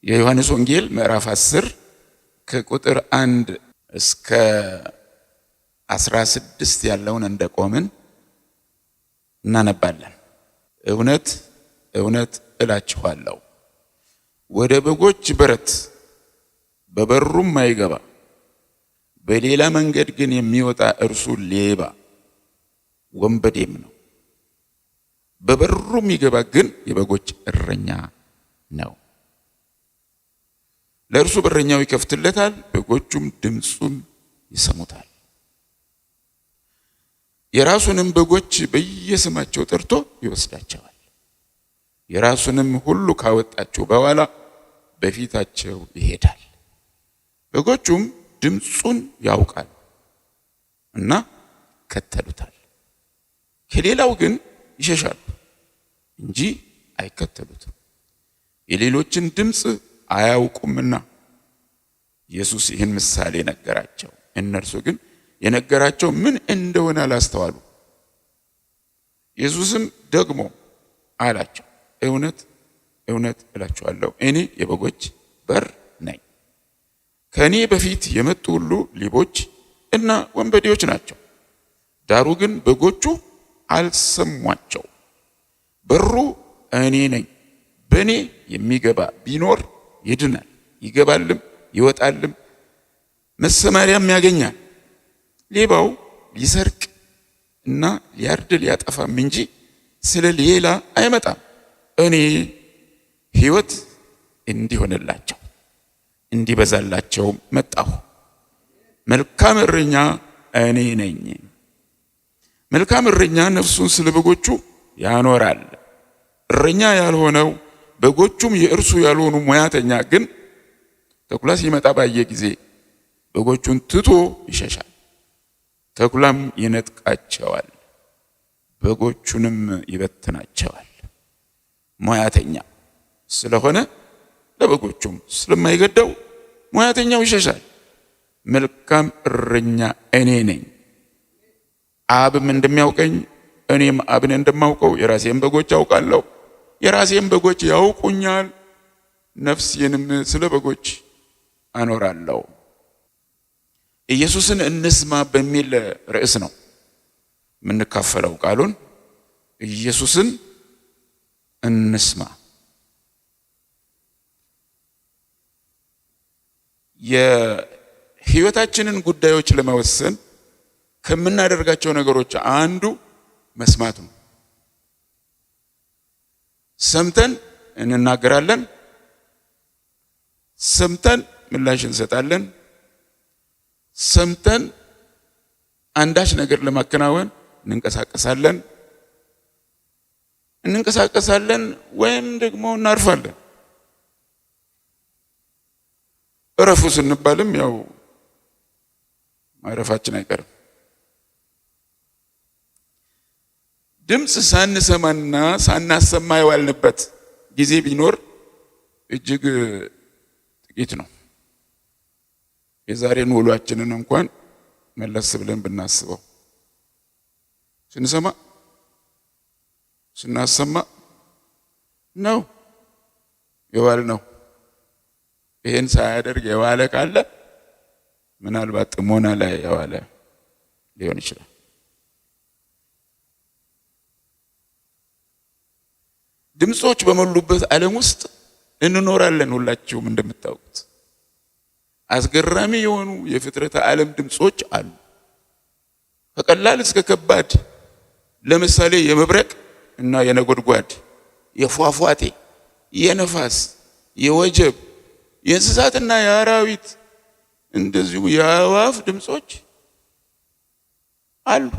የዮሐንስ ወንጌል ምዕራፍ 10 ከቁጥር 1 እስከ 16 ያለውን እንደቆምን እናነባለን። እውነት እውነት እላችኋለሁ ወደ በጎች በረት በበሩም አይገባ፣ በሌላ መንገድ ግን የሚወጣ እርሱ ሌባ ወንበዴም ነው። በበሩ የሚገባ ግን የበጎች እረኛ ነው። ለእርሱ በረኛው ይከፍትለታል፣ በጎቹም ድምፁን ይሰሙታል። የራሱንም በጎች በየስማቸው ጠርቶ ይወስዳቸዋል። የራሱንም ሁሉ ካወጣቸው በኋላ በፊታቸው ይሄዳል። በጎቹም ድምፁን ያውቃል እና ይከተሉታል። ከሌላው ግን ይሸሻሉ እንጂ አይከተሉትም፣ የሌሎችን ድምፅ አያውቁምና። ኢየሱስ ይህን ምሳሌ ነገራቸው። እነርሱ ግን የነገራቸው ምን እንደሆነ አላስተዋሉ። ኢየሱስም ደግሞ አላቸው፣ እውነት እውነት እላችኋለሁ እኔ የበጎች በር ነኝ። ከእኔ በፊት የመጡ ሁሉ ሌቦች እና ወንበዴዎች ናቸው፣ ዳሩ ግን በጎቹ አልሰሟቸው። በሩ እኔ ነኝ። በእኔ የሚገባ ቢኖር ይድናል፣ ይገባልም ይወጣልም መሰማሪያም ያገኛል። ሌባው ሊሰርቅ እና ሊያርድ ሊያጠፋም እንጂ ስለ ሌላ አይመጣም። እኔ ሕይወት እንዲሆንላቸው እንዲበዛላቸው መጣሁ። መልካም እረኛ እኔ ነኝ። መልካም እረኛ ነፍሱን ስለ በጎቹ ያኖራል። እረኛ ያልሆነው በጎቹም የእርሱ ያልሆኑ ሙያተኛ ግን ተኩላ ሲመጣ ባየ ጊዜ በጎቹን ትቶ ይሸሻል፣ ተኩላም ይነጥቃቸዋል፣ በጎቹንም ይበትናቸዋል። ሙያተኛ ስለሆነ ለበጎቹም ስለማይገደው ሙያተኛው ይሸሻል። መልካም እረኛ እኔ ነኝ። አብም እንደሚያውቀኝ እኔም አብን እንደማውቀው የራሴን በጎች አውቃለሁ፣ የራሴን በጎች ያውቁኛል፣ ነፍሴንም ስለ በጎች አኖራለሁ። ኢየሱስን እንስማ በሚል ርዕስ ነው የምንካፈለው ቃሉን። ኢየሱስን እንስማ። የሕይወታችንን ጉዳዮች ለመወሰን ከምናደርጋቸው ነገሮች አንዱ መስማት ነው። ሰምተን እንናገራለን፣ ሰምተን ምላሽ እንሰጣለን፣ ሰምተን አንዳች ነገር ለማከናወን እንንቀሳቀሳለን እንንቀሳቀሳለን ወይም ደግሞ እናርፋለን። እረፉ ስንባልም ያው ማረፋችን አይቀርም። ድምፅ ሳንሰማና ሳናሰማ የዋልንበት ጊዜ ቢኖር እጅግ ጥቂት ነው። የዛሬን ውሏችንን እንኳን መለስ ብለን ብናስበው ስንሰማ ስናሰማ ነው የዋልነው። ይህን ሳያደርግ የዋለ ካለ ምናልባት ጥሞና ላይ የዋለ ሊሆን ይችላል። ድምፆች በሞሉበት ዓለም ውስጥ እንኖራለን። ሁላችሁም እንደምታውቁት አስገራሚ የሆኑ የፍጥረተ ዓለም ድምፆች አሉ፣ ከቀላል እስከ ከባድ። ለምሳሌ የመብረቅ እና የነጎድጓድ፣ የፏፏቴ፣ የነፋስ፣ የወጀብ፣ የእንስሳትና የአራዊት እንደዚሁ የአዕዋፍ ድምፆች አሉ።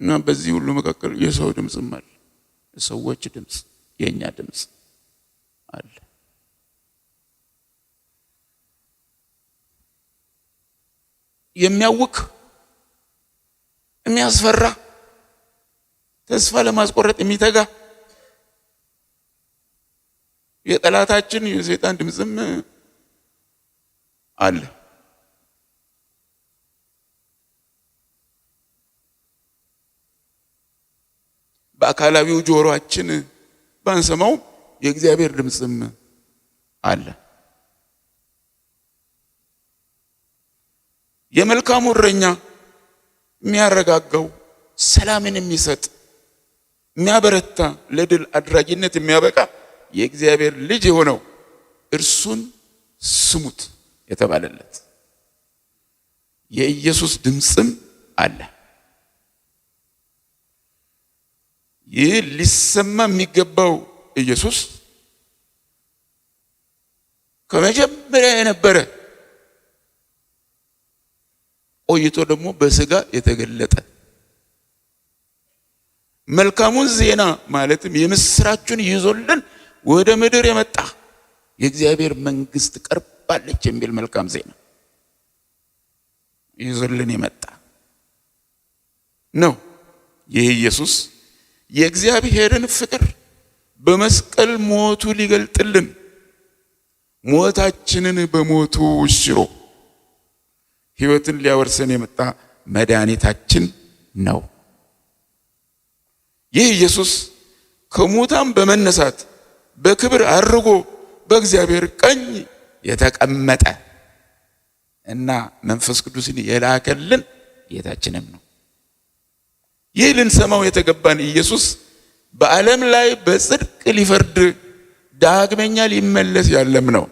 እና በዚህ ሁሉ መካከል የሰው ድምፅም አለ። የሰዎች ድምፅ፣ የኛ ድምፅ አለ። የሚያውክ፣ የሚያስፈራ፣ ተስፋ ለማስቆረጥ የሚተጋ የጠላታችን የሰይጣን ድምፅም አለ። በአካላዊው ጆሮአችን ባንሰማው የእግዚአብሔር ድምፅም አለ። የመልካሙ እረኛ የሚያረጋጋው፣ ሰላምን የሚሰጥ፣ የሚያበረታ፣ ለድል አድራጊነት የሚያበቃ የእግዚአብሔር ልጅ የሆነው እርሱን ስሙት የተባለለት የኢየሱስ ድምፅም አለ። ይህ ሊሰማ የሚገባው ኢየሱስ ከመጀመሪያ የነበረ፣ ቆይቶ ደግሞ በስጋ የተገለጠ፣ መልካሙን ዜና ማለትም የምስራቹን ይዞልን ወደ ምድር የመጣ፣ የእግዚአብሔር መንግስት ቀርባለች የሚል መልካም ዜና ይዞልን የመጣ ነው። ይህ ኢየሱስ የእግዚአብሔርን ፍቅር በመስቀል ሞቱ ሊገልጥልን፣ ሞታችንን በሞቱ ሽሮ ሕይወትን ሊያወርሰን የመጣ መድኃኒታችን ነው። ይህ ኢየሱስ ከሙታን በመነሳት በክብር አድርጎ በእግዚአብሔር ቀኝ የተቀመጠ እና መንፈስ ቅዱስን የላከልን ጌታችንም ነው። ይህ ልንሰማው የተገባን ኢየሱስ በዓለም ላይ በጽድቅ ሊፈርድ ዳግመኛ ሊመለስ ያለም ነው።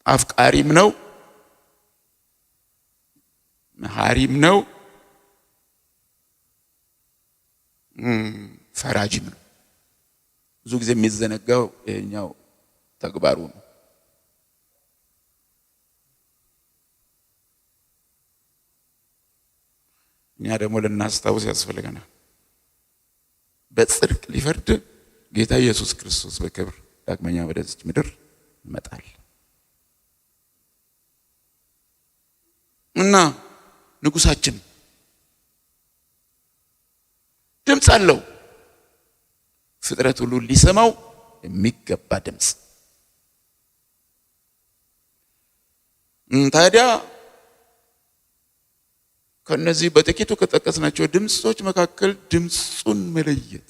አፍቃሪም ነው፣ መሐሪም ነው፣ ፈራጅም ነው። ብዙ ጊዜ የሚዘነጋው ይሄኛው ተግባሩ ነው። እኛ ደግሞ ልናስታውስ ያስፈልገናል። በጽድቅ ሊፈርድ ጌታ ኢየሱስ ክርስቶስ በክብር ዳግመኛ ወደዚች ምድር ይመጣል እና ንጉሳችን ድምፅ አለው። ፍጥረት ሁሉ ሊሰማው የሚገባ ድምፅ። ታዲያ ከነዚህ በጥቂቱ ከጠቀስናቸው ድምፆች መካከል ድምፁን መለየት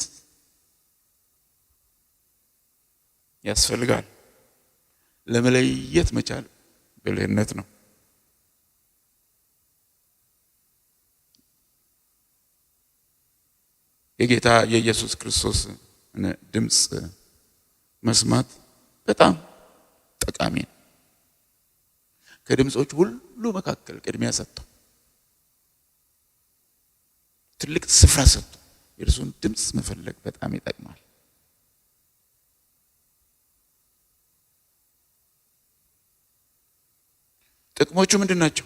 ያስፈልጋል። ለመለየት መቻል ብልህነት ነው። የጌታ የኢየሱስ ክርስቶስ ድምፅ መስማት በጣም ጠቃሚ ነው። ከድምፆች ሁሉ መካከል ቅድሚያ ሰጥቶ፣ ትልቅ ስፍራ ሰጥቶ የእርሱን ድምፅ መፈለግ በጣም ይጠቅማል። ጥቅሞቹ ምንድን ናቸው?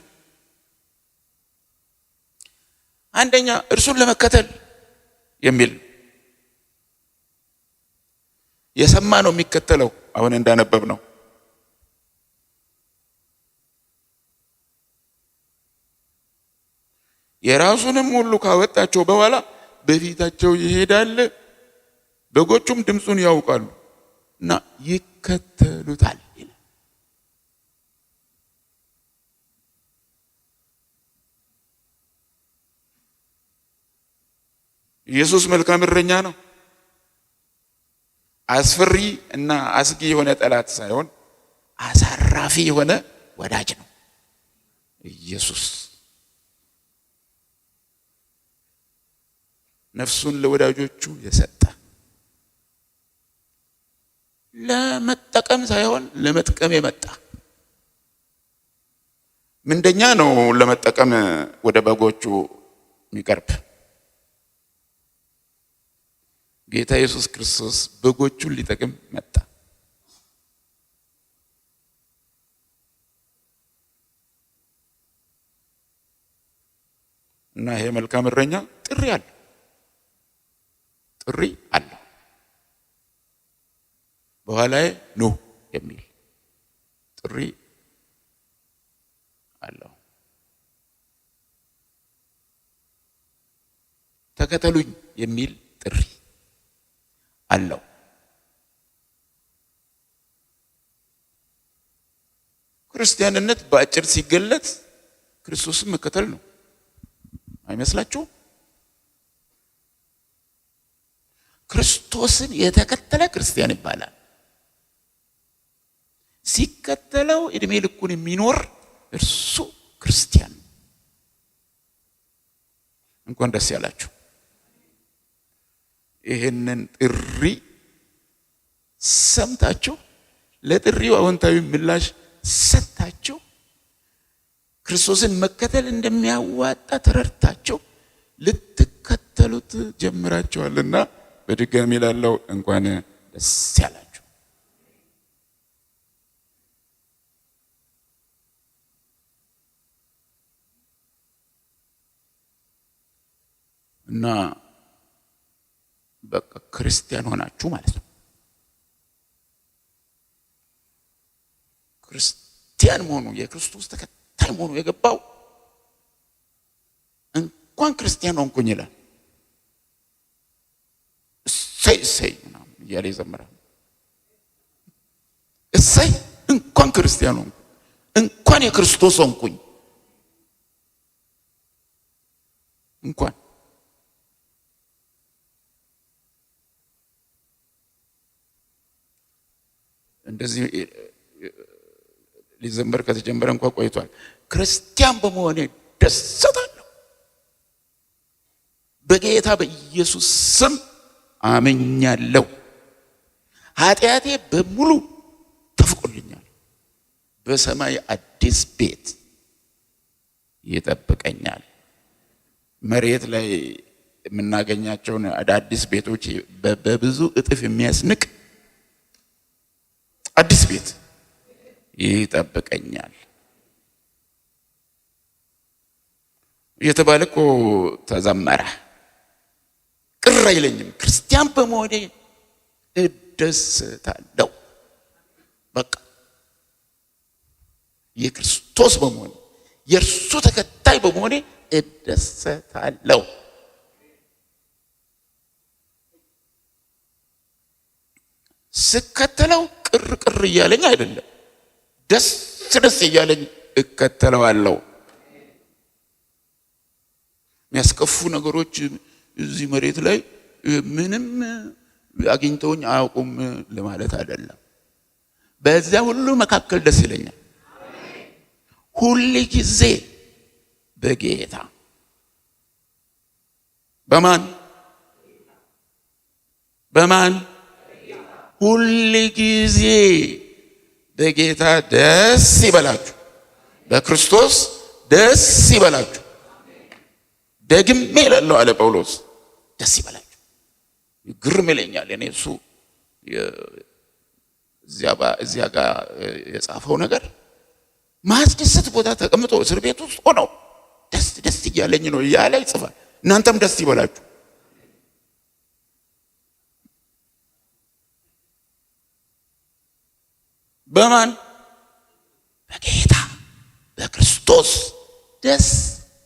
አንደኛ እርሱን ለመከተል የሚል፣ የሰማ ነው የሚከተለው። አሁን እንዳነበብ ነው። የራሱንም ሁሉ ካወጣቸው በኋላ በፊታቸው ይሄዳል። በጎቹም ድምፁን ያውቃሉ እና ይከተሉታል ይላል። ኢየሱስ መልካም እረኛ ነው። አስፈሪ እና አስጊ የሆነ ጠላት ሳይሆን አሳራፊ የሆነ ወዳጅ ነው። ኢየሱስ ነፍሱን ለወዳጆቹ የሰጠ፣ ለመጠቀም ሳይሆን ለመጥቀም የመጣ ምንደኛ ነው። ለመጠቀም ወደ በጎቹ የሚቀርብ ጌታ ኢየሱስ ክርስቶስ በጎቹን ሊጠቅም መጣ። እና ይሄ መልካም እረኛ ጥሪ አለው። ጥሪ አለው። በኋላዬ ኑ የሚል ጥሪ አለው። ተከተሉኝ የሚል ጥሪ አለው። ክርስቲያንነት በአጭር ሲገለጽ ክርስቶስን መከተል ነው አይመስላችሁም? ክርስቶስን የተከተለ ክርስቲያን ይባላል። ሲከተለው እድሜ ልኩን የሚኖር እርሱ ክርስቲያን ነው። እንኳን ደስ ያላችሁ። ይህንን ጥሪ ሰምታችሁ ለጥሪው አዎንታዊ ምላሽ ሰጥታችሁ ክርስቶስን መከተል እንደሚያዋጣ ተረድታችሁ ልትከተሉት ጀምራችኋልና በድጋሚ ላለው እንኳን ደስ ያላችሁ። እና በቃ ክርስቲያን ሆናችሁ ማለት ነው። ክርስቲያን መሆኑ የክርስቶስ ተከታይ መሆኑ የገባው እንኳን ክርስቲያን ሆንኩኝ ይላል። እሰይ እሰይ ምናምን እያለ ይዘምራል። እሰይ እንኳን ክርስቲያን ሆንኩኝ፣ እንኳን የክርስቶስ ሆንኩኝ፣ እንኳን እንደዚህ ሊዘመር ከተጀመረ እንኳን ቆይቷል። ክርስቲያን በመሆኔ ደሰታለሁ። በጌታ በኢየሱስ ስም አምኛለሁ። ኃጢአቴ በሙሉ ተፍቆልኛል። በሰማይ አዲስ ቤት ይጠብቀኛል። መሬት ላይ የምናገኛቸውን አዳዲስ ቤቶች በብዙ እጥፍ የሚያስንቅ አዲስ ቤት ይጠብቀኛል እየተባለ እኮ ተዘመረ። ቅር አይለኝም። ክርስቲያን በመሆኔ እደሰታለሁ። በቃ የክርስቶስ በመሆኔ የእርሱ ተከታይ በመሆኔ እደሰታለሁ። ስከተለው ቅር ቅር እያለኝ አይደለም፣ ደስ ደስ እያለኝ እከተለዋለሁ። የሚያስከፉ ነገሮች እዚህ መሬት ላይ ምንም አግኝተውኝ አያውቁም ለማለት አይደለም። በዚያ ሁሉ መካከል ደስ ይለኛል። ሁል ጊዜ በጌታ በማን በማን ሁል ጊዜ በጌታ ደስ ይበላችሁ፣ በክርስቶስ ደስ ይበላችሁ። ደግሜ እላለሁ አለ ጳውሎስ፣ ደስ ይበላችሁ። ግርም ይለኛል እኔ እሱ እዚያ ጋር የጻፈው ነገር ማስደሰት ቦታ ተቀምጦ እስር ቤት ውስጥ ሆነው ደስ ደስ እያለኝ ነው እያለ ይጽፋል። እናንተም ደስ ይበላችሁ። በማን? በጌታ በክርስቶስ ደስ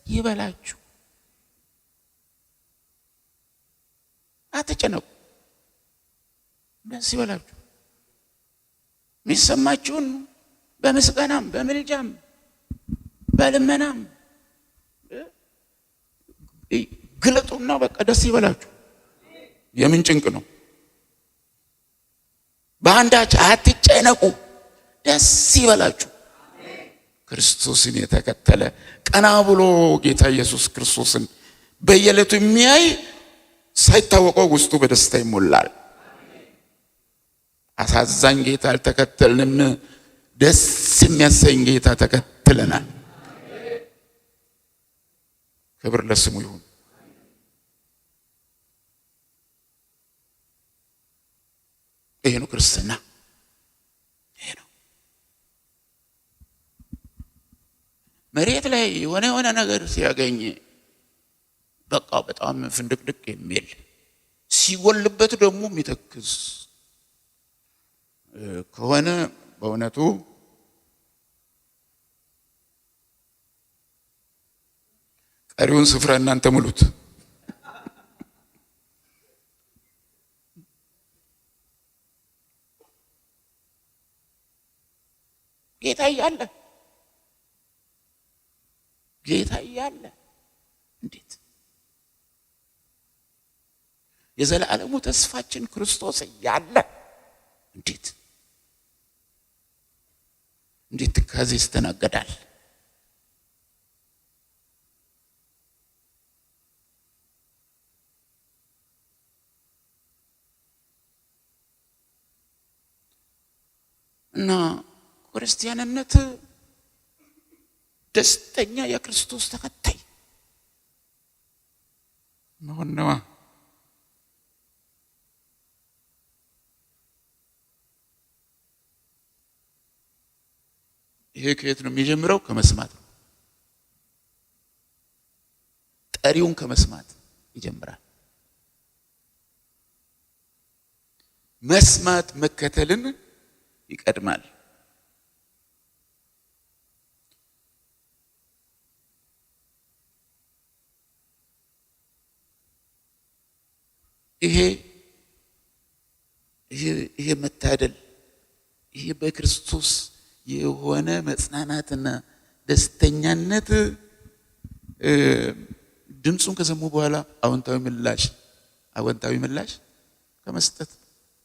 ይበላችሁ። አትጨነቁ፣ ደስ ይበላችሁ። የሚሰማችሁን በምስጋናም በምልጃም በልመናም ግለጡና በቃ ደስ ይበላችሁ። የምን ጭንቅ ነው? በአንዳች አትጨነቁ፣ ደስ ይበላችሁ። ክርስቶስን የተከተለ ቀና ብሎ ጌታ ኢየሱስ ክርስቶስን በየዕለቱ የሚያይ ሳይታወቀው ውስጡ በደስታ ይሞላል። አሳዛኝ ጌታ አልተከተልንም፣ ደስ የሚያሰኝ ጌታ ተከትለናል። ክብር ለስሙ ይሁን። ይሄ ነው ክርስትና። ይሄ ነው። መሬት ላይ የሆነ የሆነ ነገር ሲያገኝ በቃ በጣም ፍንድቅድቅ የሚል ሲጎልበት ደግሞ የሚተክዝ ከሆነ በእውነቱ ቀሪውን ስፍራ እናንተ ሙሉት። ጌታ እያለ ጌታ እያለ እንዴ እንዴት የዘላለሙ ተስፋችን ክርስቶስ እያለ እንዴት እንዴት ትካዜ ይስተናገዳል? እና ክርስቲያንነት ደስተኛ የክርስቶስ ተከታይ መሆን ነዋ። ይሄ ከየት ነው የሚጀምረው? ከመስማት ነው። ጠሪውን ከመስማት ይጀምራል። መስማት መከተልን ይቀድማል። ይሄ ይሄ መታደል፣ ይሄ በክርስቶስ የሆነ መጽናናትና ደስተኛነት ድምፁን ከሰሙ በኋላ አዎንታዊ ምላሽ ከመስጠት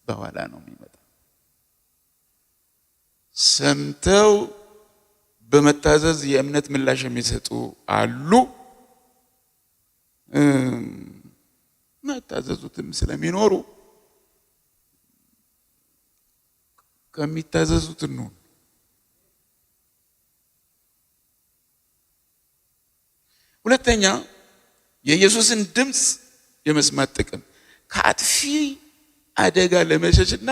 በኋላ ነው የሚመጣው። ሰምተው በመታዘዝ የእምነት ምላሽ የሚሰጡ አሉ። የማይታዘዙትም ስለሚኖሩ ከሚታዘዙት እንሁን። ሁለተኛ፣ የኢየሱስን ድምፅ የመስማት ጥቅም ከአጥፊ አደጋ ለመሸሽና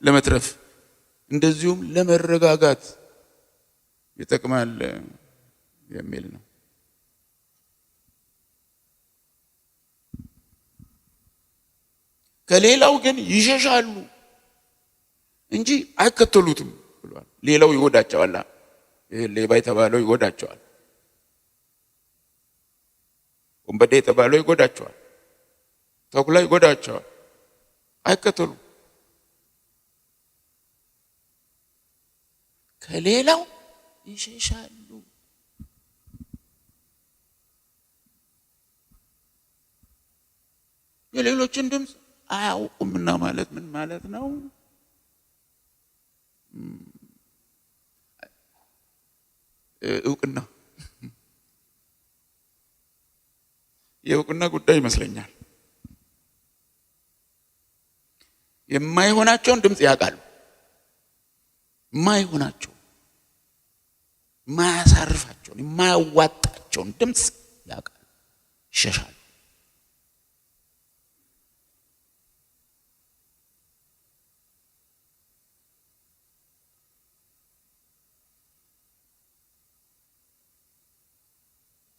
ለመትረፍ እንደዚሁም ለመረጋጋት ይጠቅማል የሚል ነው። ከሌላው ግን ይሸሻሉ እንጂ አይከተሉትም ብሏል። ሌላው ይጎዳቸዋል። ይሄ ሌባ የተባለው ይጎዳቸዋል። ወንበዴ የተባለው ይጎዳቸዋል። ተኩላ ይጎዳቸዋል። አይከተሉም። ከሌላው ይሸሻሉ። የሌሎችን ድምፅ አያውቁምና ማለት ምን ማለት ነው? እውቅና፣ የእውቅና ጉዳይ ይመስለኛል። የማይሆናቸውን ድምፅ ያውቃሉ። የማይሆናቸው፣ የማያሳርፋቸውን፣ የማያዋጣቸውን ድምፅ ያውቃሉ፣ ይሸሻሉ።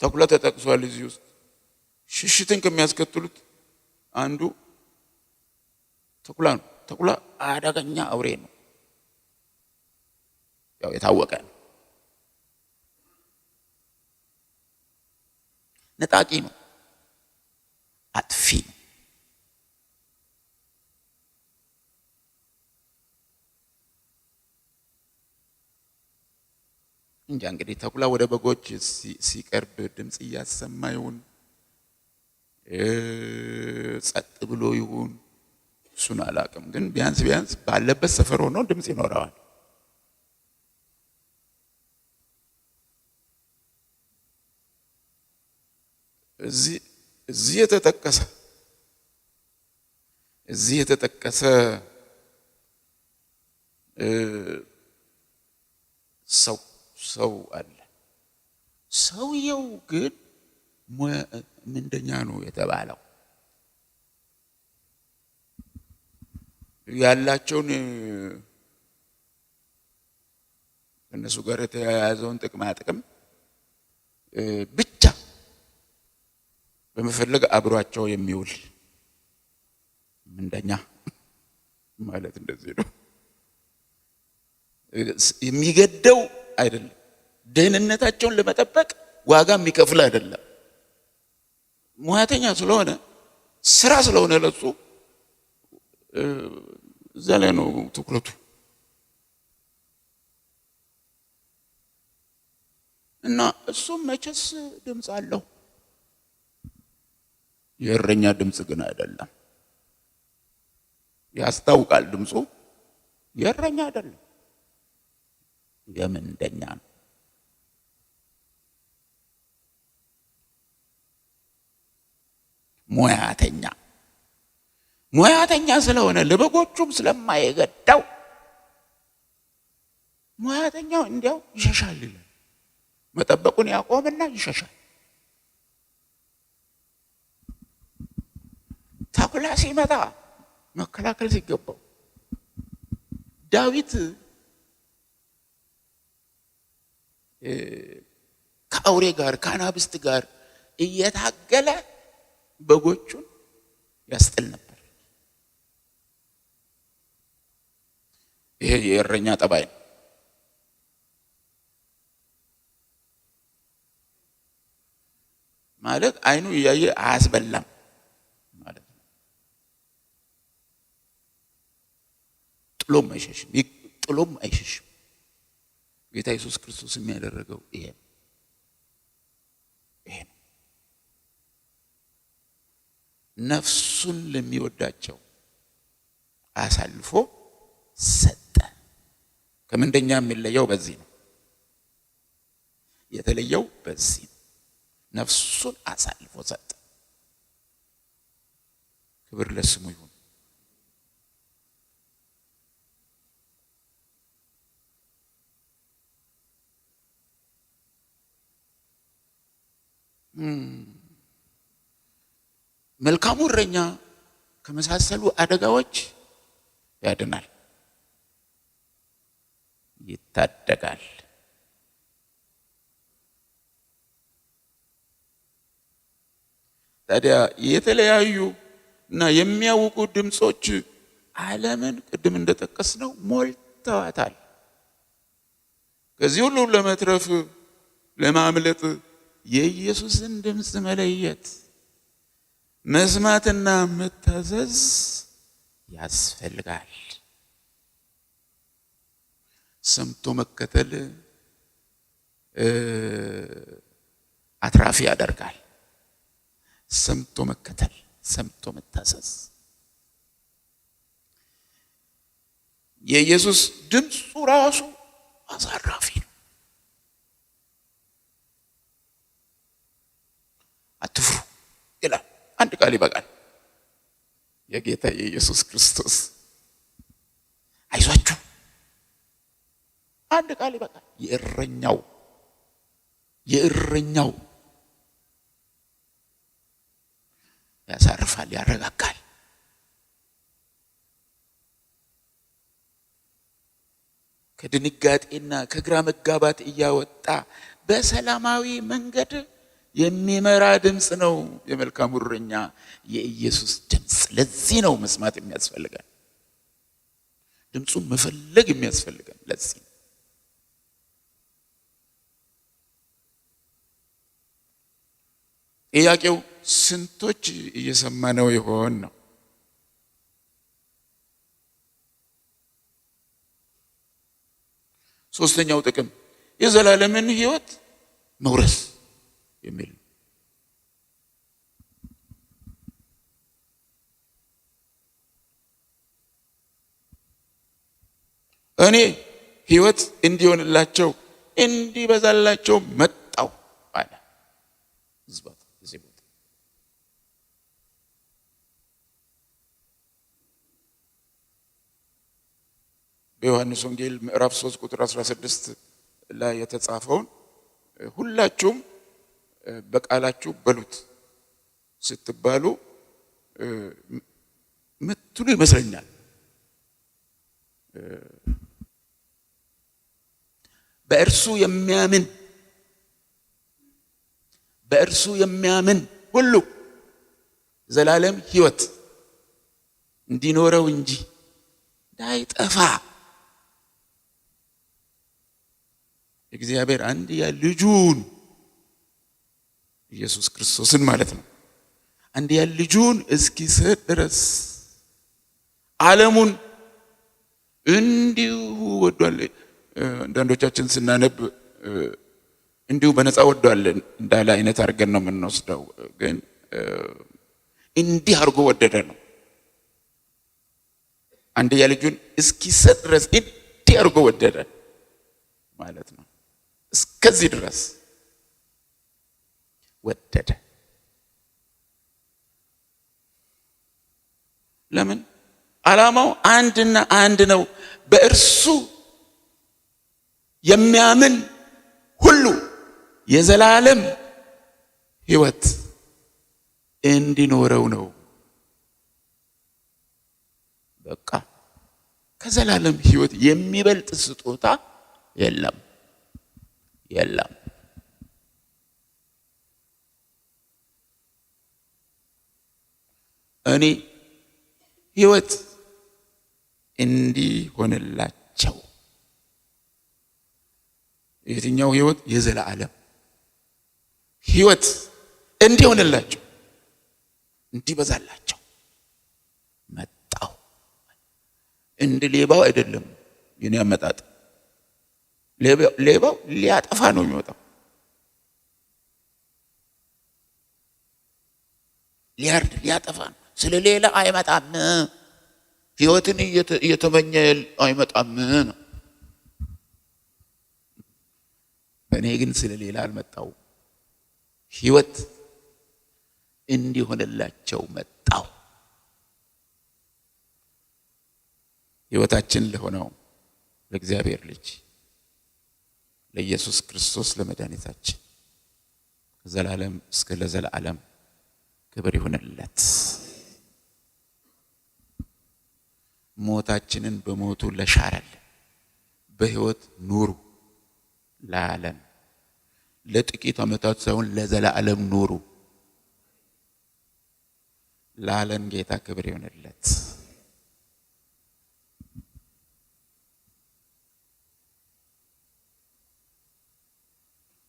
ተኩላ ተጠቅሷል እዚህ ውስጥ። ሽሽትን ከሚያስከትሉት አንዱ ተኩላ ነው። ተኩላ አደገኛ አውሬ ነው፣ ያው የታወቀ ነው። ነጣቂ ነው፣ አጥፊ ነው። እንጃ እንግዲህ ተኩላ ወደ በጎች ሲቀርብ ድምፅ እያሰማ ይሁን፣ ጸጥ ብሎ ይሁን፣ እሱን አላውቅም። ግን ቢያንስ ቢያንስ ባለበት ሰፈር ሆኖ ድምፅ ይኖረዋል። እዚህ የተጠቀሰ ሰው አለ። ሰውየው ግን ምንደኛ ነው የተባለው። ያላቸውን ከእነሱ ጋር የተያያዘውን ጥቅማ ጥቅም ብቻ በመፈለግ አብሯቸው የሚውል ምንደኛ ማለት እንደዚህ ነው። የሚገደው አይደለም። ደህንነታቸውን ለመጠበቅ ዋጋ የሚከፍል አይደለም። ሙያተኛ ስለሆነ፣ ስራ ስለሆነ ለሱ እዛ ላይ ነው ትኩረቱ። እና እሱም መቼስ ድምፅ አለው። የእረኛ ድምፅ ግን አይደለም። ያስታውቃል። ድምፁ የእረኛ አይደለም፣ የምንደኛ ነው። ሙያተኛ ሙያተኛ ስለሆነ ለበጎቹም ስለማይገዳው ሙያተኛው እንዲያው ይሸሻል ይላል። መጠበቁን ያቆምና ይሸሻል። ተኩላ ሲመጣ መከላከል ሲገባው ዳዊት ከአውሬ ጋር ከአናብስት ጋር እየታገለ በጎቹን ያስጥል ነበር። ይሄ የእረኛ ጠባይ ነው። ማለት አይኑ እያየ አያስበላም ማለት ነው። ጥሎም አይሸሽም፣ ጥሎም አይሸሽም። ጌታ ኢየሱስ ክርስቶስ የሚያደረገው ይሄ ይሄ ነው። ነፍሱን ለሚወዳቸው አሳልፎ ሰጠ። ከምንደኛ የሚለየው በዚህ ነው። የተለየው በዚህ ነው። ነፍሱን አሳልፎ ሰጠ። ክብር ለስሙ ይሁን። መልካሙ እረኛ ከመሳሰሉ አደጋዎች ያድናል፣ ይታደጋል። ታዲያ የተለያዩ እና የሚያውቁ ድምፆች ዓለምን ቅድም እንደጠቀስነው ሞልተዋታል። ከዚህ ሁሉ ለመትረፍ ለማምለጥ የኢየሱስን ድምፅ መለየት መስማትና መታዘዝ ያስፈልጋል። ሰምቶ መከተል አትራፊ ያደርጋል። ሰምቶ መከተል፣ ሰምቶ መታዘዝ። የኢየሱስ ድምፁ ራሱ አሳራፊ ነው። አትፍሩ ይላል። አንድ ቃል ይበቃል። የጌታ የኢየሱስ ክርስቶስ አይዟችሁ፣ አንድ ቃል ይበቃል። የእረኛው የእረኛው ያሳርፋል፣ ያረጋጋል። ከድንጋጤና ከግራ መጋባት እያወጣ በሰላማዊ መንገድ የሚመራ ድምፅ ነው የመልካሙ እረኛ የኢየሱስ ድምፅ። ለዚህ ነው መስማት የሚያስፈልገን፣ ድምፁን መፈለግ የሚያስፈልገን ለዚህ ነው። ጥያቄው ስንቶች እየሰማነው ይሆን ነው። ሶስተኛው ጥቅም የዘላለምን ሕይወት መውረስ የሚል ነው። እኔ ሕይወት እንዲሆንላቸው እንዲበዛላቸው መጣው አለ። እዚህ ቦታ በዮሐንስ ወንጌል ምዕራፍ 3 ቁጥር 16 ላይ የተጻፈውን ሁላችሁም በቃላችሁ በሉት ስትባሉ ምትሉ ይመስለኛል። በእርሱ የሚያምን በእርሱ የሚያምን ሁሉ ዘላለም ሕይወት እንዲኖረው እንጂ እንዳይጠፋ እግዚአብሔር አንድያ ልጁን ኢየሱስ ክርስቶስን ማለት ነው፣ አንድያ ልጁን እስኪሰጥ ድረስ ዓለሙን እንዲሁ ወዷል። አንዳንዶቻችን ስናነብ እንዲሁ በነፃ ወዷል እንዳለ አይነት አድርገን ነው የምንወስደው። ግን እንዲህ አድርጎ ወደደ ነው። አንድያ ልጁን እስኪሰጥ ድረስ እንዲህ አድርጎ ወደደ ማለት ነው። እስከዚህ ድረስ ወደደ። ለምን? ዓላማው አንድና አንድ ነው። በእርሱ የሚያምን ሁሉ የዘላለም ሕይወት እንዲኖረው ነው። በቃ ከዘላለም ሕይወት የሚበልጥ ስጦታ የለም፣ የለም። እኔ ሕይወት እንዲሆንላቸው። የትኛው ሕይወት? የዘላለም ሕይወት እንዲሆንላቸው፣ እንዲበዛላቸው መጣሁ። እንደ ሌባው አይደለም የኔ አመጣጥ። ሌባው ሊያጠፋ ነው የሚወጣው፣ ሊያርድ ሊያጠፋ ነው። ስለ ሌላ አይመጣም። ሕይወትን እየተመኘ አይመጣም ነው። እኔ ግን ስለ ሌላ አልመጣው፣ ሕይወት እንዲሆንላቸው መጣው። ሕይወታችን ለሆነው ለእግዚአብሔር ልጅ ለኢየሱስ ክርስቶስ ለመድኃኒታችን ከዘላለም እስከ ለዘላለም ክብር ይሁንለት። ሞታችንን በሞቱ ለሻረልን፣ በሕይወት ኑሩ ላለን፣ ለጥቂት ዓመታት ሳይሆን ለዘላለም ኑሩ ላለን ጌታ ክብር ይሁንለት።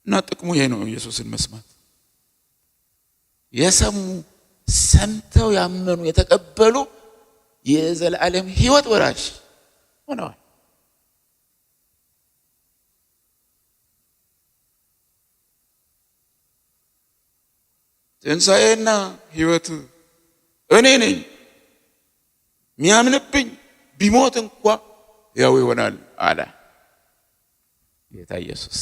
እና ጥቅሙ ይሄ ነው። ኢየሱስን መስማት የሰሙ፣ ሰምተው ያመኑ፣ የተቀበሉ የዘላለም ሕይወት ወራሽ ሆነዋል። ትንሣኤና ሕይወት እኔ ነኝ፣ የሚያምንብኝ ቢሞት እንኳ ሕያው ይሆናል አለ ጌታ ኢየሱስ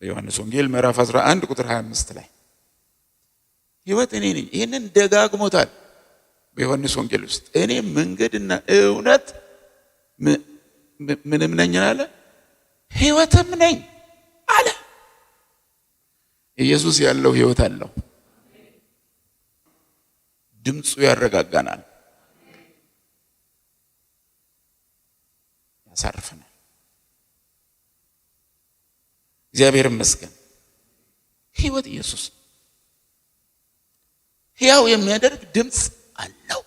በዮሐንስ ወንጌል ምዕራፍ 11 ቁጥር 25 ላይ። ሕይወት እኔ ነኝ። ይህንን ደጋግሞታል በዮሐንስ ወንጌል ውስጥ። እኔ መንገድና እውነት ምንም ነኝ አለ፣ ሕይወትም ነኝ አለ። ኢየሱስ ያለው ሕይወት አለው። ድምፁ ያረጋጋናል፣ ያሳርፈናል። እግዚአብሔር ይመስገን። ሕይወት ኢየሱስ ሕያው የሚያደርግ ድምፅ አለው።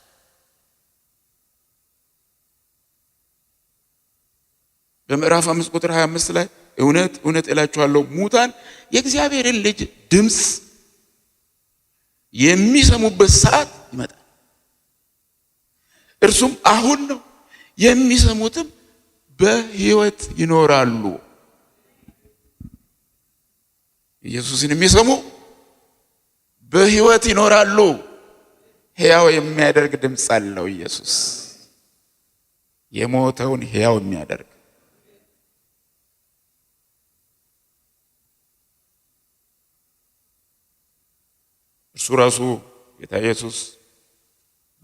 በምዕራፍ 5 ቁጥር 25 ላይ እውነት እውነት እላችኋለሁ፣ ሙታን የእግዚአብሔርን ልጅ ድምፅ የሚሰሙበት ሰዓት ይመጣል፣ እርሱም አሁን ነው፣ የሚሰሙትም በሕይወት ይኖራሉ። ኢየሱስን የሚሰሙ በሕይወት ይኖራሉ። ሕያው የሚያደርግ ድምፅ አለው ኢየሱስ፣ የሞተውን ሕያው የሚያደርግ። እርሱ ራሱ ጌታ ኢየሱስ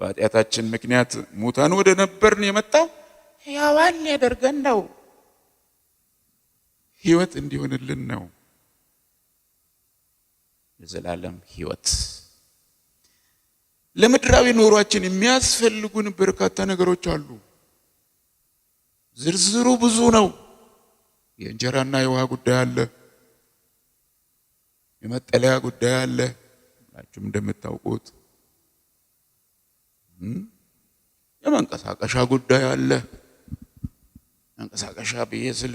በኃጢአታችን ምክንያት ሙታን ወደ ነበርን የመጣው ሕያዋን ሊያደርገን ነው። ሕይወት እንዲሆንልን ነው። የዘላለም ሕይወት። ለምድራዊ ኑሯችን የሚያስፈልጉን በርካታ ነገሮች አሉ። ዝርዝሩ ብዙ ነው። የእንጀራና የውሃ ጉዳይ አለ። የመጠለያ ጉዳይ አለ። ሁላችሁም እንደምታውቁት የመንቀሳቀሻ ጉዳይ አለ። መንቀሳቀሻ ብዬ ስል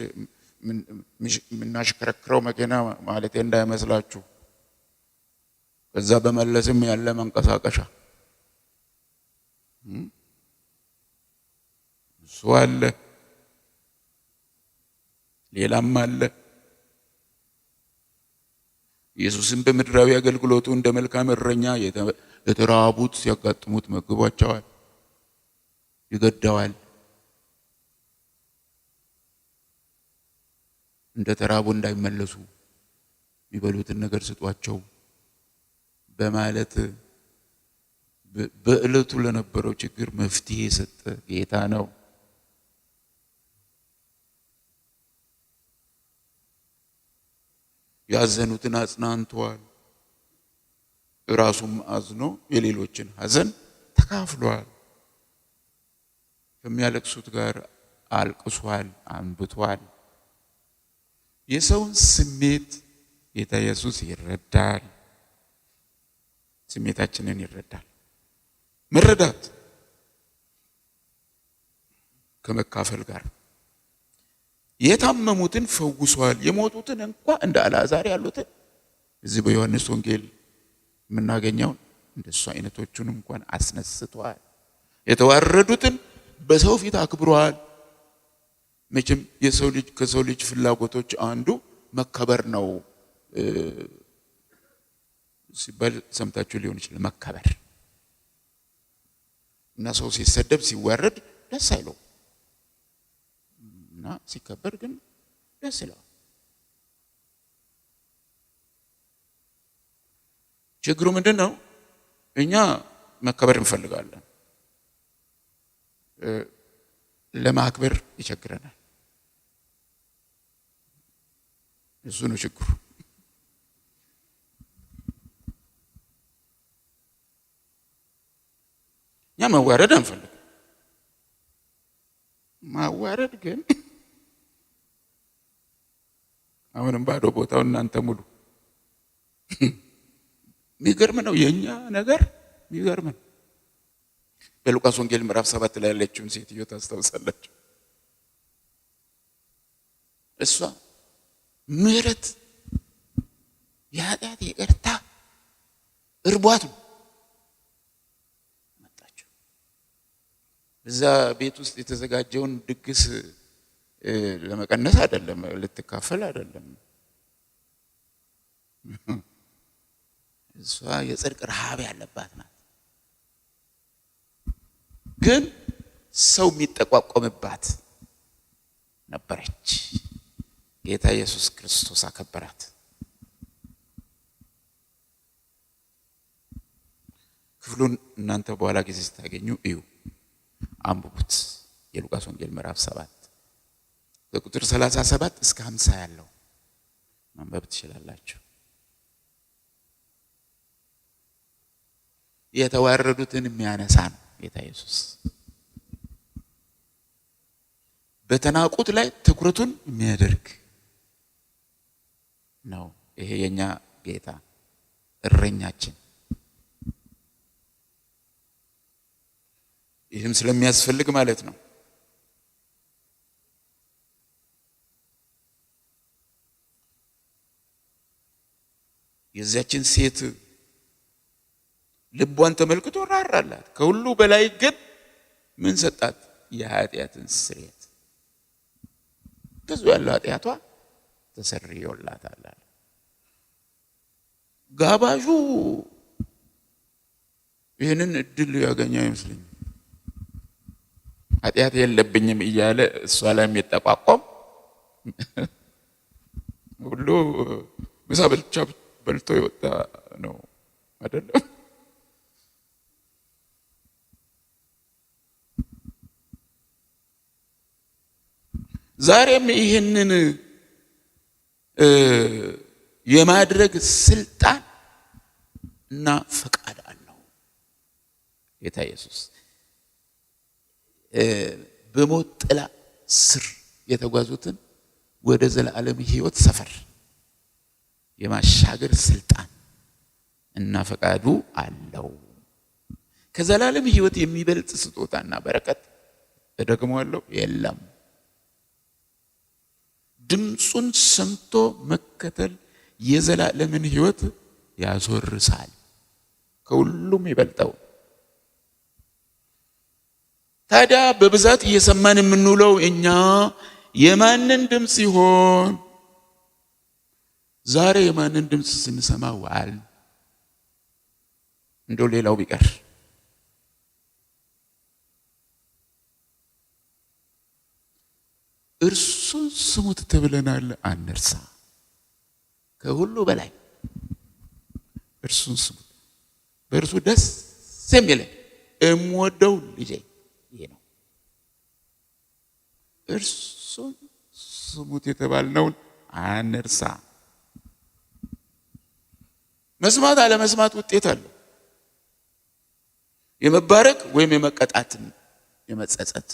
የምናሽከረክረው መኪና ማለቴ እንዳይመስላችሁ። ከዛ በመለስም ያለ መንቀሳቀሻ እሱ አለ፣ ሌላም አለ። ኢየሱስም በምድራዊ አገልግሎቱ እንደ መልካም እረኛ የተራቡት ሲያጋጥሙት መግቧቸዋል፣ ይገዳዋል። እንደ ተራቡ እንዳይመለሱ የሚበሉትን ነገር ስጧቸው በማለት በዕለቱ ለነበረው ችግር መፍትሄ የሰጠ ጌታ ነው። ያዘኑትን አጽናንቷል። ራሱም አዝኖ የሌሎችን ሐዘን ተካፍሏል። ከሚያለቅሱት ጋር አልቅሷል፣ አንብቷል። የሰውን ስሜት ጌታ ኢየሱስ ይረዳል። ስሜታችንን ይረዳል። መረዳት ከመካፈል ጋር የታመሙትን ፈውሷል። የሞቱትን እንኳ እንደ አልዓዛር ያሉትን እዚህ በዮሐንስ ወንጌል የምናገኘውን እንደሱ አይነቶቹን እንኳን አስነስቷል። የተዋረዱትን በሰው ፊት አክብሯል። መቼም የሰው ልጅ ከሰው ልጅ ፍላጎቶች አንዱ መከበር ነው ሲባል ሰምታችሁ ሊሆን ይችላል። መከበር እና ሰው ሲሰደብ ሲዋረድ ደስ አይለው እና ሲከበር ግን ደስ ይለዋል። ችግሩ ምንድን ነው? እኛ መከበር እንፈልጋለን፣ ለማክበር ይቸግረናል። እሱ ነው ችግሩ። እኛ መዋረድ አንፈልግም። ማዋረድ ግን አሁንም ባዶ ቦታው እናንተ ሙሉ። የሚገርም ነው የኛ ነገር፣ የሚገርም ነው። በሉቃስ ወንጌል ምዕራፍ 7 ላይ ያለችውን ሴትዮ ታስታውሳላችሁ? እሷ ምሕረት የኃጢአት ይቅርታ እርቧት ነው መጣችው። እዛ ቤት ውስጥ የተዘጋጀውን ድግስ ለመቀነስ አይደለም፣ ልትካፈል አይደለም። እሷ የጽድቅ ረሃብ ያለባት ናት። ግን ሰው የሚጠቋቆምባት ነበረች። ጌታ ኢየሱስ ክርስቶስ አከበራት። ክፍሉን እናንተ በኋላ ጊዜ ስታገኙ እዩ፣ አንብቡት። የሉቃስ ወንጌል ምዕራፍ 7 ከቁጥር 37 እስከ 50 ያለው ማንበብ ትችላላችሁ። የተዋረዱትን የሚያነሳ ነው ጌታ ኢየሱስ። በተናቁት ላይ ትኩረቱን የሚያደርግ ነው። ይሄ የኛ ጌታ እረኛችን። ይህም ስለሚያስፈልግ ማለት ነው። የዚያችን ሴት ልቧን ተመልክቶ ራራላት። ከሁሉ በላይ ግን ምን ሰጣት? የኃጢአትን ስርየት። ብዙ ያለው ኃጢአቷ ተሰርዮላታል። ጋባዡ ይህንን እድል ያገኘ አይመስለኝም። ኃጢአት የለብኝም እያለ እሷ ላይ የሚጠቋቆም ሁሉ ምሳ ብቻ በልቶ የወጣ ነው አይደለም። ዛሬም ይህንን የማድረግ ስልጣን እና ፈቃድ አለው ጌታ ኢየሱስ። በሞት ጥላ ስር የተጓዙትን ወደ ዘላለም ሕይወት ሰፈር የማሻገር ስልጣን እና ፈቃዱ አለው። ከዘላለም ሕይወት የሚበልጥ ስጦታና በረከት እደግመዋለሁ፣ የለም። ድምፁን ሰምቶ መከተል የዘላለምን ሕይወት ያስወርሳል፣ ከሁሉም ይበልጠው። ታዲያ በብዛት እየሰማን የምንውለው እኛ የማንን ድምፅ ይሆን? ዛሬ የማንን ድምፅ ስንሰማ ዋል? እንደው ሌላው ቢቀር እርሱን ስሙት ተብለናል። አንርሳ። ከሁሉ በላይ እርሱን ስሙት። በእርሱ ደስ የሚለኝ እምወደው ልጄ ይሄ ነው። እርሱን ስሙት የተባልነውን አንርሳ። መስማት አለመስማት ውጤት አለው። የመባረክ ወይም የመቀጣትን የመጸጸት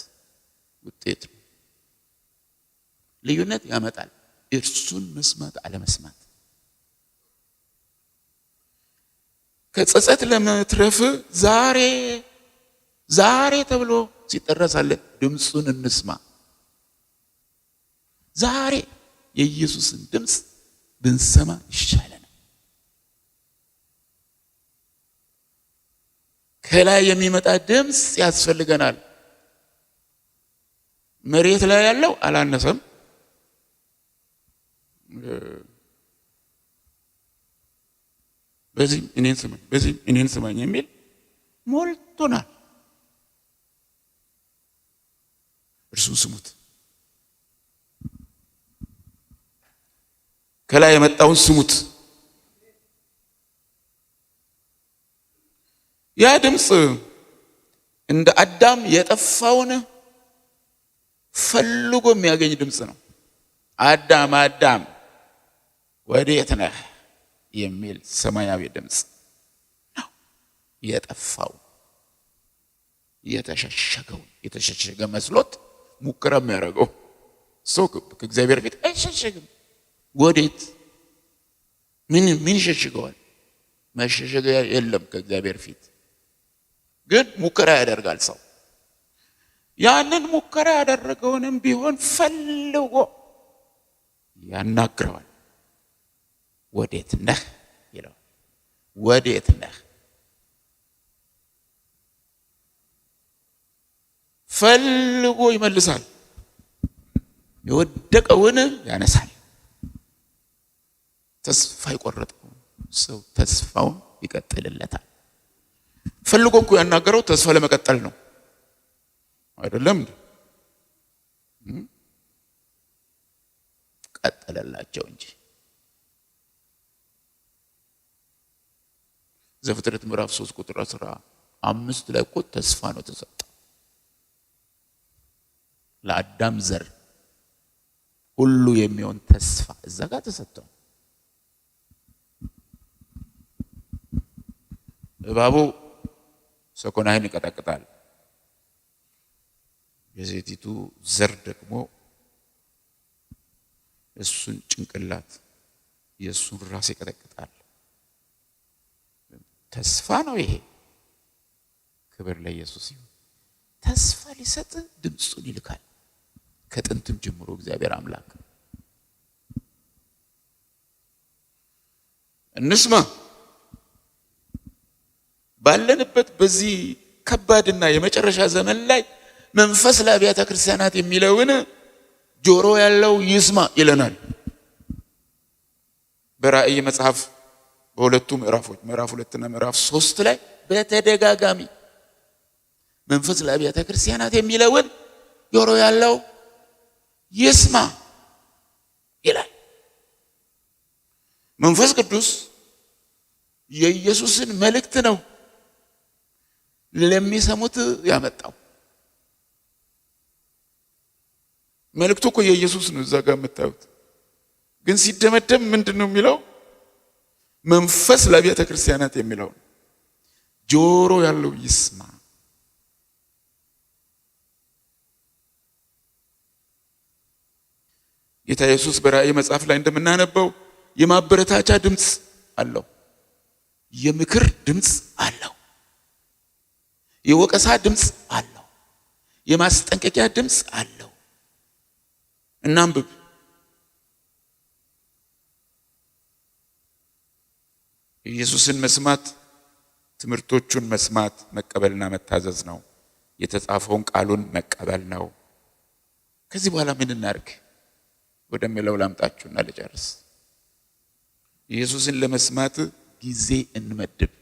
ውጤት ነው። ልዩነት ያመጣል። እርሱን መስማት አለመስማት። ከጸጸት ለመትረፍ ዛሬ ዛሬ ተብሎ ሲጠራ ሳለ ድምፁን እንስማ። ዛሬ የኢየሱስን ድምፅ ብንሰማ ይሻለናል። ከላይ የሚመጣ ድምፅ ያስፈልገናል። መሬት ላይ ያለው አላነሰም። በዚህም እኔን ስማኝ፣ በዚህም እኔን ስማኝ የሚል ሞልቶናል። እርሱን ስሙት። ከላይ የመጣውን ስሙት። ያ ድምፅ እንደ አዳም የጠፋውን ፈልጎ የሚያገኝ ድምፅ ነው። አዳም አዳም ወዴት ነህ የሚል ሰማያዊ ድምፅ ነው። የጠፋው የተሸሸገው የተሸሸገ መስሎት ሙከራ የሚያደርገው ሰው ከእግዚአብሔር ፊት አይሸሸግም። ወዴት ምን ምን ይሸሽገዋል? መሸሸጊያ የለም ከእግዚአብሔር ፊት። ግን ሙከራ ያደርጋል ሰው። ያንን ሙከራ ያደረገውንም ቢሆን ፈልጎ ያናግረዋል። ወዴት ነህ ይለዋል። ወዴት ነህ? ፈልጎ ይመልሳል። የወደቀውን ያነሳል። ተስፋ የቆረጠውን ሰው ተስፋውን ይቀጥልለታል። ፈልጎ እኮ ያናገረው ተስፋ ለመቀጠል ነው፣ አይደለም እንዴ? ቀጠለላቸው እንጂ። ዘፍጥረት ምዕራፍ 3 ቁጥር 15 ላይ እኮ ተስፋ ነው ተሰጠ ለአዳም ዘር ሁሉ የሚሆን ተስፋ እዛ ጋር ተሰጥቷል። እባቡ ሰኮናህን ይቀጠቅጣል፣ የሴቲቱ ዘር ደግሞ እሱን ጭንቅላት የእሱን ራስ ይቀጠቅጣል። ተስፋ ነው ይሄ። ክብር ለኢየሱስ ይሁን። ተስፋ ሊሰጥ ድምፁን ይልካል። ከጥንትም ጀምሮ እግዚአብሔር አምላክ እንስማ። ባለንበት በዚህ ከባድና የመጨረሻ ዘመን ላይ መንፈስ ለአብያተ ክርስቲያናት የሚለውን ጆሮ ያለው ይስማ ይለናል። በራእይ መጽሐፍ በሁለቱ ምዕራፎች ምዕራፍ 2 እና ምዕራፍ 3 ላይ በተደጋጋሚ መንፈስ ለአብያተ ክርስቲያናት የሚለውን ጆሮ ያለው ይስማ ይላል። መንፈስ ቅዱስ የኢየሱስን መልእክት ነው ለሚሰሙት ያመጣው። መልእክቱ እኮ የኢየሱስ ነው፣ እዛ ጋር የምታዩት ግን ሲደመደም ምንድን ነው የሚለው? መንፈስ ለአብያተ ክርስቲያናት የሚለው ጆሮ ያለው ይስማ። ጌታ ኢየሱስ በራእይ መጽሐፍ ላይ እንደምናነበው የማበረታቻ ድምፅ አለው፣ የምክር ድምፅ አለው፣ የወቀሳ ድምፅ አለው፣ የማስጠንቀቂያ ድምፅ አለው። እናንብብ። ኢየሱስን መስማት ትምህርቶቹን መስማት መቀበልና መታዘዝ ነው። የተጻፈውን ቃሉን መቀበል ነው። ከዚህ በኋላ ምን እናርግ ወደሚለው ላምጣችሁና ልጨርስ። ኢየሱስን ለመስማት ጊዜ እንመድብ።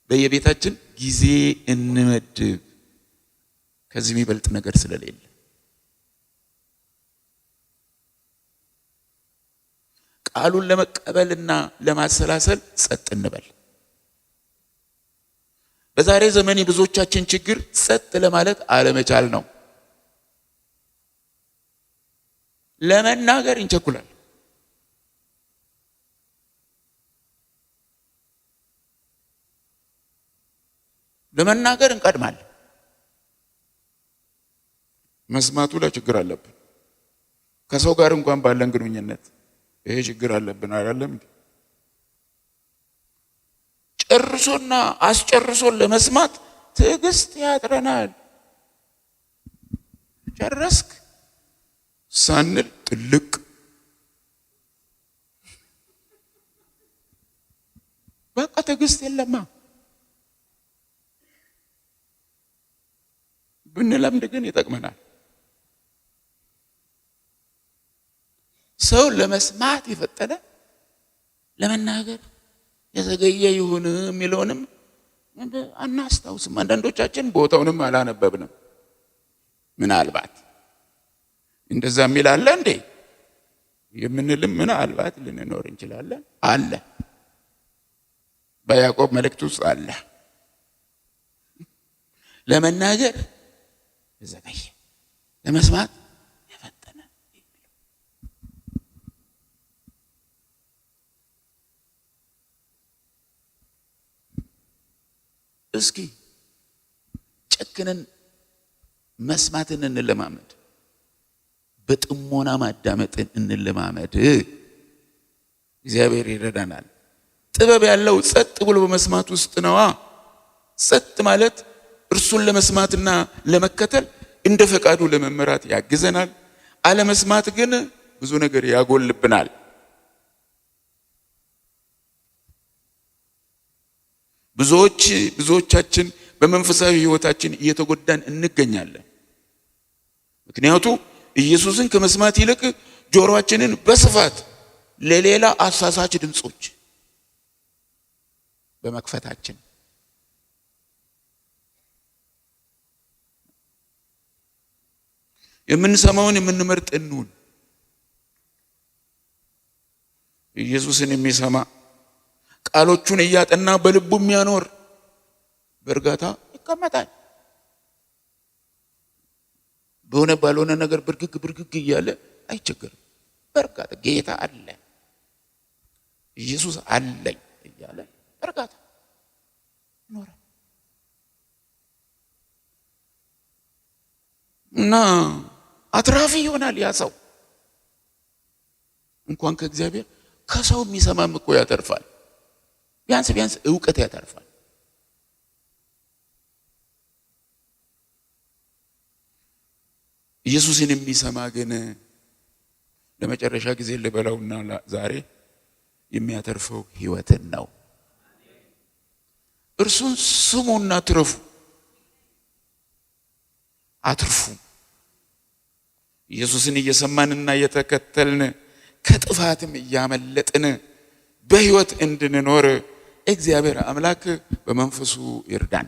በየቤታችን ጊዜ እንመድብ። ከዚህ የሚበልጥ ነገር ስለሌለ ቃሉን ለመቀበልና ለማሰላሰል ጸጥ እንበል። በዛሬ ዘመን የብዙዎቻችን ችግር ጸጥ ለማለት አለመቻል ነው። ለመናገር እንቸኩላለን። ለመናገር እንቀድማለን። መስማቱ ላይ ችግር አለብን። ከሰው ጋር እንኳን ባለን ግንኙነት ይሄ ችግር አለብን አይደለም እንዴ? ጨርሶና አስጨርሶ ለመስማት ትዕግስት ያጥረናል። ጨረስክ ሳንል ጥልቅ በቃ ትዕግስት የለማ። ብንለምድ ግን ይጠቅመናል። ሰው ለመስማት የፈጠነ ለመናገር የዘገየ ይሁን የሚለውንም አናስታውስም። አንዳንዶቻችን ቦታውንም አላነበብንም። ምናልባት እንደዛ የሚል አለ እንዴ የምንልም ምናልባት ልንኖር እንችላለን። አለ፣ በያዕቆብ መልእክት ውስጥ አለ። ለመናገር የዘገየ ለመስማት የፈጠነ። እስኪ ጨክነን መስማትን እንለማመድ። በጥሞና ማዳመጥን እንለማመድ። እግዚአብሔር ይረዳናል። ጥበብ ያለው ጸጥ ብሎ በመስማት ውስጥ ነዋ። ጸጥ ማለት እርሱን ለመስማትና ለመከተል እንደ ፈቃዱ ለመመራት ያግዘናል። አለመስማት ግን ብዙ ነገር ያጎልብናል። ብዙዎቻችን በመንፈሳዊ ሕይወታችን እየተጎዳን እንገኛለን። ምክንያቱ ኢየሱስን ከመስማት ይልቅ ጆሮአችንን በስፋት ለሌላ አሳሳች ድምጾች በመክፈታችን። የምንሰማውን የምንመርጥ እንሁን። ኢየሱስን የሚሰማ፣ ቃሎቹን እያጠና በልቡ የሚያኖር በእርጋታ ይቀመጣል። በሆነ ባልሆነ ነገር ብርግግ ብርግግ እያለ አይቸገርም። በእርጋታ ጌታ አለ፣ ኢየሱስ አለኝ እያለ በእርጋታ ይኖራል እና አትራፊ ይሆናል ያ ሰው። እንኳን ከእግዚአብሔር ከሰው የሚሰማም እኮ ያተርፋል። ቢያንስ ቢያንስ እውቀት ያተርፋል። ኢየሱስን የሚሰማ ግን ለመጨረሻ ጊዜ ልበለውና ዛሬ የሚያተርፈው ሕይወትን ነው። እርሱን ስሙና ትረፉ፣ አትርፉ። ኢየሱስን እየሰማንና እየተከተልን ከጥፋትም እያመለጥን በሕይወት እንድንኖር እግዚአብሔር አምላክ በመንፈሱ ይርዳን።